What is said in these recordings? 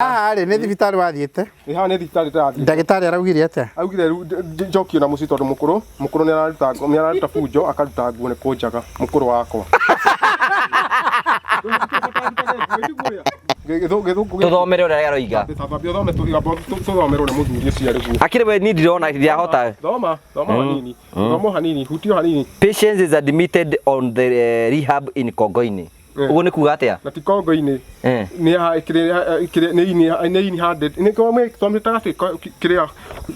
Haha rĩ nĩ thibitarĩ wathiĩte? Ĩ haha nĩ thibitarĩ ndĩrathiĩ. Ndagĩtarĩ araugire atĩa? Augire rĩu njokio na mũciĩ tondũ mũkũrũ mũkũrũ nĩ araruta nĩ araruta bunjo akaruta nguo nĩ kũnjaga mũkũrũ wakwa. Tũthomere ũrĩa aroiga. Thambia ũthome tũthomerwo nĩ mũthuri ũcio arĩ guo. Akĩrĩ we niĩ ndirona ndirahota. Thoma thoma hanini thoma hanini hutio hanini. Patients is admitted on the rehab in Kongoini. Ũguo nĩ kuga atĩa? Na ti Kongo-inĩ. Eh. Nĩ ha kĩrĩa kĩrĩa nĩ ini nĩ ini handed nĩ twamĩtaga atĩ kĩrĩa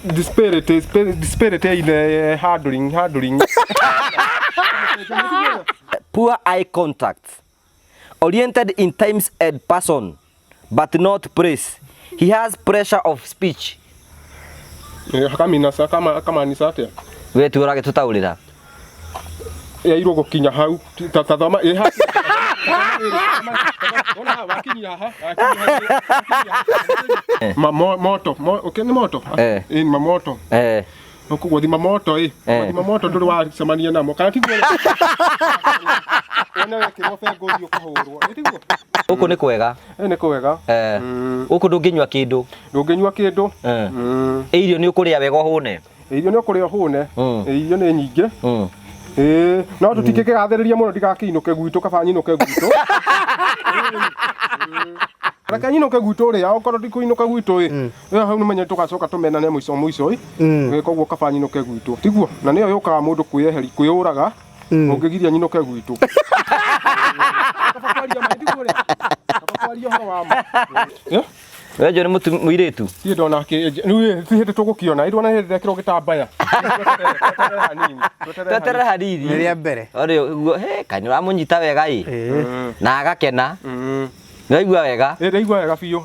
disparity disparity in the handling handling. Poor eye contact. Oriented in times and person but not place. He has pressure of speech. Akaminasa akamanisa atĩa? We tu ũragĩtũtaũrĩra. Yairwo gũkinya hau ta ta thoma ĩ ha Ona haha, wakinyia haha, wakinyia haha. Ma moto, okay, nĩ moto? Eh. Ĩ, ma moto. Eh. Koguo thima moto ĩ, Eh. thima moto ndũrĩ wacemania namo. Kana tiguo? Wone wekĩrwo bengo ũthiĩ ũkahũrwo. Ĩ tiguo? Gũkũ nĩ kwega. Ĩ nĩ kwega. Eh. Gũkũ ndũngĩnyua kĩndũ. Ndũngĩnyua kĩndũ. Eh. Ĩ irio nĩ ũkũrĩa wega ũhũne. Irio nĩ ũkũrĩa ũhũne. Irio nĩ nyingĩ. Ĩĩ, no tũtingĩkĩgathĩrĩria mũno ndigakĩinũke gwitũ kaba nyinũke gwitũ. Reke nyinũke gwitũ rĩ, okorwo ndikũinũka gwitũ ĩ, ĩyo hau nĩmenye tũgacoka tũmenane mũico mũico ĩ. Koguo kaba nyinũke gwitũ. Tiguo? Na nĩyo yũkaga mũndũ kwĩyeheri kwĩyũraga ũngĩgiria nyinũke gwitũ. Kaba kwaria ma, tiguo ũrĩa? Kaba kwaria ũhoro wa ma. Eh? We John nĩ mũirĩtu. Niĩ ndona rĩu ti hĩndĩ tũgũkĩona, ĩndĩ ona hĩndĩ ndekĩrwo gĩtambaya. Tweterere hanini. Tweterere hanini. Nĩ rĩa mbere. Ore ũguo, he kaĩ nĩũramũnyita wega ĩ. Na agakena. Nĩwaigua wega? Ĩ ndaigua wega biũ.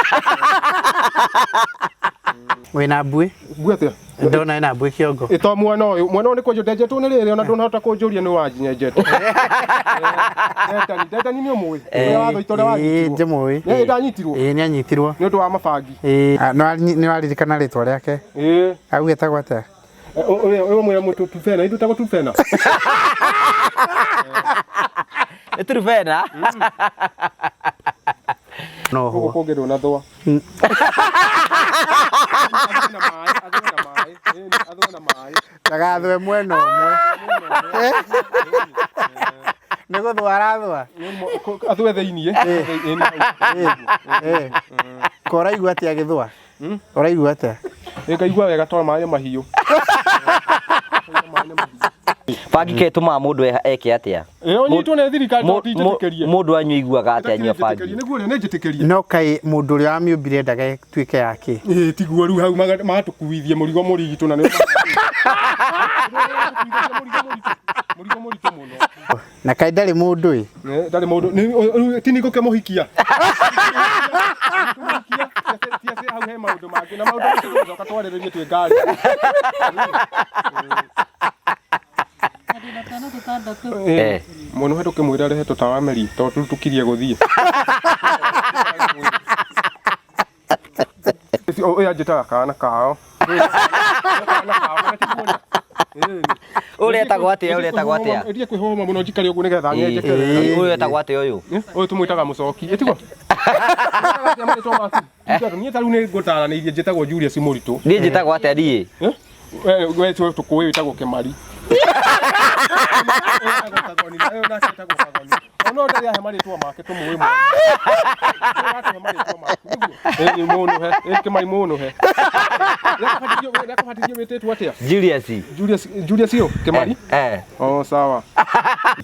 Wĩna mbuĩ? Mbuĩ atĩa? Ndona ĩna mbuĩ kĩongo. Ĩ to mwena ũyũ, mwena ũyũ nĩ kwenjwo ndenjetwo nĩ rĩrĩ ona ndũnahota kũnjũria nĩ wanyenjete. Ndetani, Ndetani nĩ ũmũĩ? Ũrĩa wathoita ũrĩa Ĩĩ wanyitirwo. njĩmũĩ. Nĩ ndanyitirwo? Ĩĩ nĩ anyitirwo. Nĩ ũndũ wa mabangi. Ĩĩ nĩ waririkana rĩtwa rĩake? Ĩĩ. Auge etagwo atĩa? Ũyũ mwĩra mũtũ tubena, ithuĩ tagwo tubena. Nĩ turubena. No Gũkũ ho. kũngĩ ndũnathũa. Athũe na maĩ, athũe na maĩ, ĩni, athũe na maĩ. Ndagathũe mwena ũmwe. Nĩ gũthũa arathũa. Athũe thĩiniĩ. Ĩni, hau. Ko ũraigua atĩa agĩthũa? Ũraigua atĩa? Ĩ ngaigua wega tondũ maĩ nĩ mahiũ. Bangi ke ĩtũmaga mũndũ eke atĩa? Ĩ ũnyitwo nĩ thirikari tondũ ti njĩtĩkĩrie. Mũndũ anyua aiguaga atĩa anyua bangi? Nĩguo ũrĩa nĩ njĩtĩkĩrie. No kaĩ mũndũ ũrĩa wamĩũmbire endaga ĩtuĩke yake? Ĩ tiguo rĩu hau magatũkuithie mũrigo mũrigitũ na nĩ mũrigo mũritũ mũno. Na kaĩ ndarĩ mũndũ ĩ? Ndarĩ mũndũ rĩu ti nĩngũkĩmũhikia. Ti hau he maũndũ mangĩ na maũndũ macio tũgũcoka twarĩrĩrie twĩ ngari. Eh. Mũno he ndũkĩmwĩra arehe tũtawa meri tondũ rĩu tũkirie gũthiĩ. Ũyũ anjĩtaga kana kao. Ũrĩa etagwo atĩa? Ũrĩa etagwo atĩa? Ndirĩ kwĩhũma mũno njikare ũguo nĩgetha nyenjeke wega. Ũyũ etagwo atĩa ũyũ? Ũyũ tũmwĩtaga mũcoki. Ĩ tiguo? Marĩtwa maku. Niĩ ta rĩu nĩ ngũtaranĩirie njĩtagwo Julius Mũritũ. Niĩ njĩtagwo atĩa niĩ? Eh? We tũkũĩ wĩtagwo Kĩmari. Ũyũ nake etagwo Kagoni. Ona ndarĩ ahe marĩtwa make tũmũĩ mwene. Atũhe marĩtwa maku nĩguo. Ĩ mũnũhe, ĩ Kĩmari mũnũhe. Rĩakũbatithio wĩtĩtwo atĩa? Julius. Julius Julius ũ Kĩmari? Eh. Oh sawa.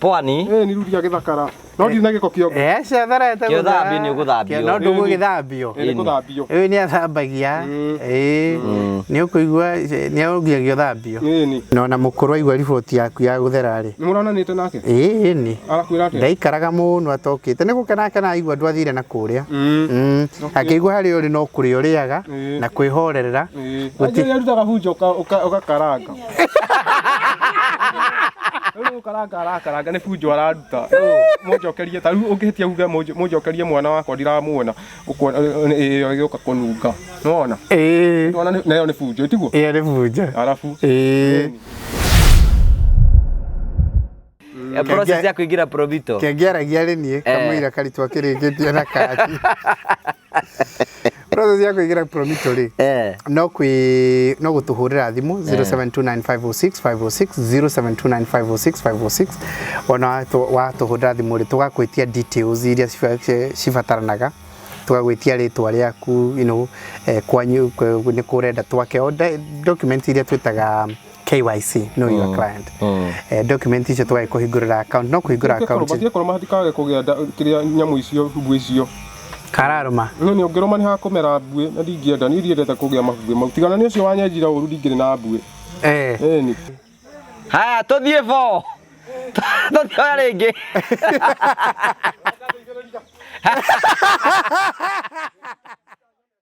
Pwani. Ĩ nĩ rudia gĩthakara. No ndirĩ na gĩko kĩongo. Eh, ciatharete Kĩo thambio nĩ ũgũthambio. No ndũgũgĩthambio. Ĩ nĩ gũthambio. Ũyũ nĩ athambagia. Ĩĩ. Nĩ ũkũigua nĩ ũngiagio thambio. Ĩni. Na ona mũkũrũ aigua riboti yaku ya gũthera rĩ. Nĩ mũronanĩte nake? Ĩĩ nĩ. Arakwĩra atĩa? Ndaikaraga mũno atokĩte. Nĩ gũkena akena aigua ndwathire na kũrĩa. Akĩigua harĩa ũrĩ no kũrĩa ũrĩaga na kwĩhorerera. Ĩĩ. Anjĩra arutaga bunjo ũgakaranga. Rĩu nĩ gũkaranga arakaranga nĩ bunjo araruta. Mũnjokerie ta rĩu ũngĩhĩtia uge mũnjokerie mwana wakwa ndiramuona ũkuona ĩyo ĩgĩũka kũnunga. Nĩwona? Ĩĩ. Nĩwona nayo nĩ bunjo tiguo? Ĩyo nĩ bunjo. Arabu. Ĩĩ. Process ya kũingĩra Probito. Kĩngĩaragia rĩ niĩ kamũira karitũ akĩrĩkĩtie na kaki. Process ya kũingĩra Promito rĩ, no kwĩ no gũtũhũrĩra thimũ 0729506506, 0729506506. Wona watũhũrĩra thimũ rĩ, tũgakwĩtia details iria cibataranaga, tũgagwĩtia rĩtwa rĩaku, kwanyu nĩ kũrenda twake, o document iria twĩtaga KYC, know your client. Document icio tũgagĩkũhingũrĩra account, no kũhingũra account. Matige kũrũma hatikage kũgĩa kĩrĩa nyamũ icio, mbuĩ icio. Kararũma. Nĩ nĩ ũngĩrũma nĩ hakũmera mbuĩ na ndingĩenda, niĩ ndiendete kũgĩa mabuĩ mau. Tigana nĩ ũcio wanyenjira ũru, ndingĩrĩ na mbuĩ. Ĩni. Haya, tũthiĩ bo. Tũthiĩ oya rĩngĩ.